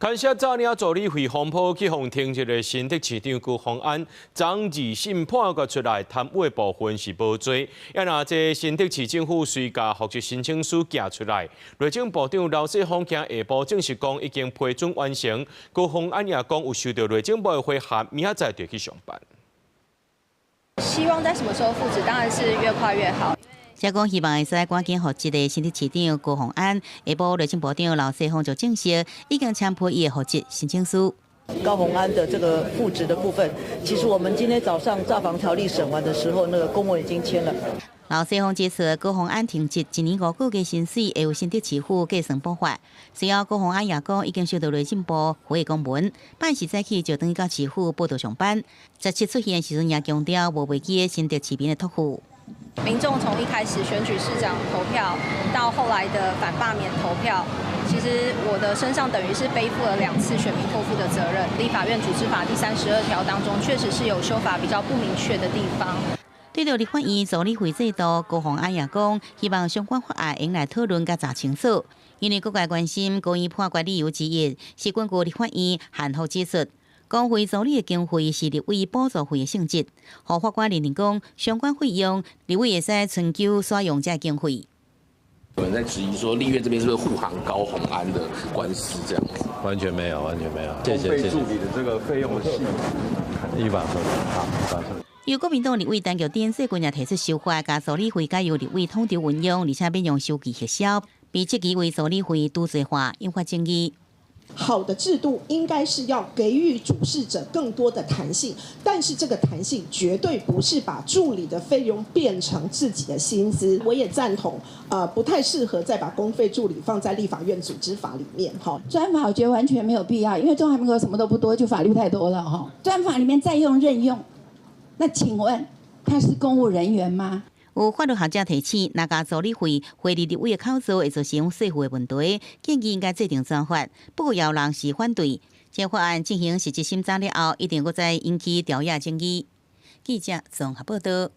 牽涉詐領助理費風波去予停職的新竹市長高虹安，昨二審判決出來，貪污的部分是無罪。啊若這新竹市政府隨共復職申請書寄出來，內政部長劉世芳今下晡證實講已經批准完成。高虹安也講有收到內政部的回函，明仔載就去上班。希望在什麼時候復職？當然是越快越好。這講希望會使趕緊復職的新竹市長高虹安，下晡內政部長劉世芳就證實已經簽批伊的復職申請書。高虹安的這個復職的部分，其實我們今天早上詐防條例審完的時候，那個公文已經簽了。劉世芳指出，高虹安停職一年5個月薪水會由新竹市府計算補發。隨後高虹安也講已經收到內政部回公文，拜四早起就轉去到市府報到上班。17出現時陣也強調無袂記新竹市民的託付。民眾從一開始選舉市長投票，到後來的反罷免投票，其實我的身上等於是背負了兩次選民託付的責任。立法院組織法第32條當中，確實是有修法比較不明確的地方。對著立法院助理費制度，高虹安也講，希望相關法案用來討論佮查清楚。因為各界關心高院判決理由之一，是根據立法院函覆指出，公費助理的經費是立委補助費的性質，予法官認定講相關費用，立委會使尋求使用這經費。有人在質疑說，立院這邊是不是護航高虹安的官司這樣子？完全沒有，完全沒有。謝謝。公費助理的這個費用的細節，依法處理，好，依法處理。由國民黨立委陳菊珍最近也提出修法，共助理費改由立委統籌運用，而且免用收據核銷，被質疑為助理費拄濟化，引發爭議。好的制度應該是要給予主事者更多的彈性，但是這個彈性絕對不是把助理的費用變成自己的薪資。我也贊同，不太適合再把公費助理放在立法院組織法裡面。哈，專法我覺得完全沒有必要，因為中華民國什麼都不多，就法律太多了。哈，專法裡面再用任用，那請問他是公務人員嗎？有法律學者提醒，若共助理費匯入立委的口座，會造成稅負的問題，建議應該制定專法。不過，有人是反對。這法案進行實質審查了後，一定閣再引起朝野爭議。記者綜合報道。